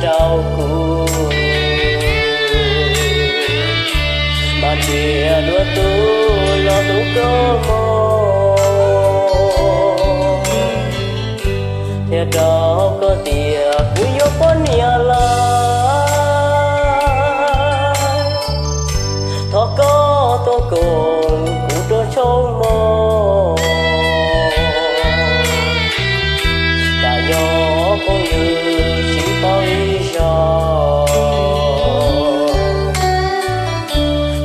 rau kuv, mas ntiag dua tus los tus koj mob, qhia rau koj tias kuv yuav poj niam lawm. Thov koj tuaj koom kuv rau tshoob mog, tsam yog phooj ywg tsis tau ib zaug,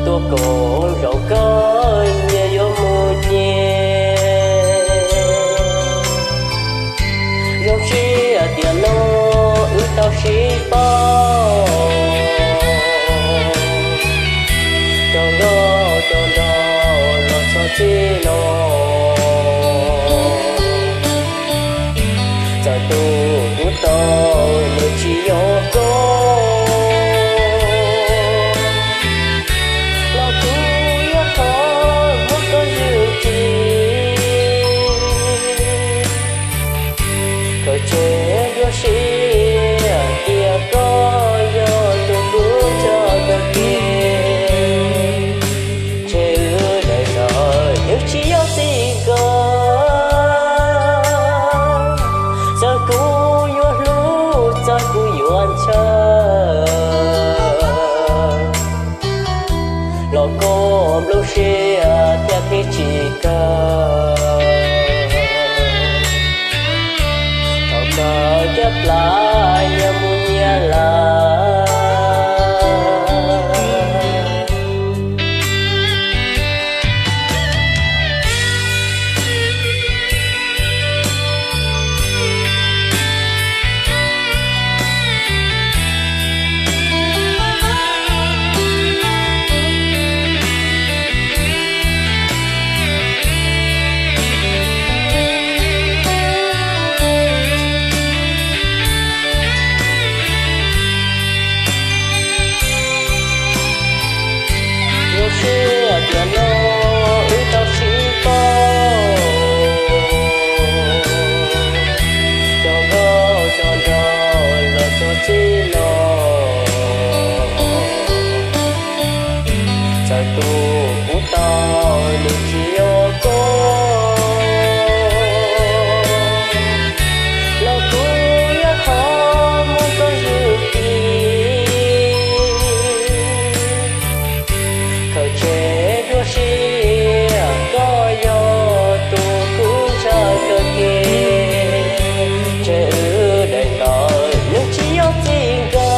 tuaj koom zaum kawg nyias yuav mus ces. Zoo siab tias no wb tau sib paub, rau nkauj rau nraug los txog txij no. Txawm tus kuv tau nws tsis yog koj, los kuv yuav thov muab koj zwm cia, khaws tseg dua siab tias koj yog tus kuv ntshaw kawg kiag. Ntshe wb daim ntawd nws tsis yog txij nkawm, txawm kuv yuav hlub txawm kuv yuav ntshaw, los koj nplooj siab thiaj qhib tsis kawg. Thaum kawg caj plab nyias mus nyias lawm. Zoo siab tias no wb tau sib paub, rau nkauj rau nraug los txog txij no. Txawm tus kuv tau nws tsis yog koj, los kuv yuav thov muab koj zwm cia, khaws tseg dua siab koj yog tus kuv ntshaw kawg kiag. Ntshe wb daim ntawd nws tsis yog txij nkawm,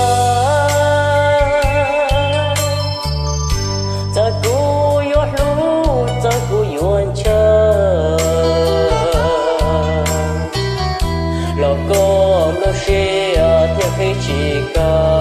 txawm kuv yuav hlub txawm kuv yuav ntshaw, los koj nplooj siab thiaj qhib tsis kawg.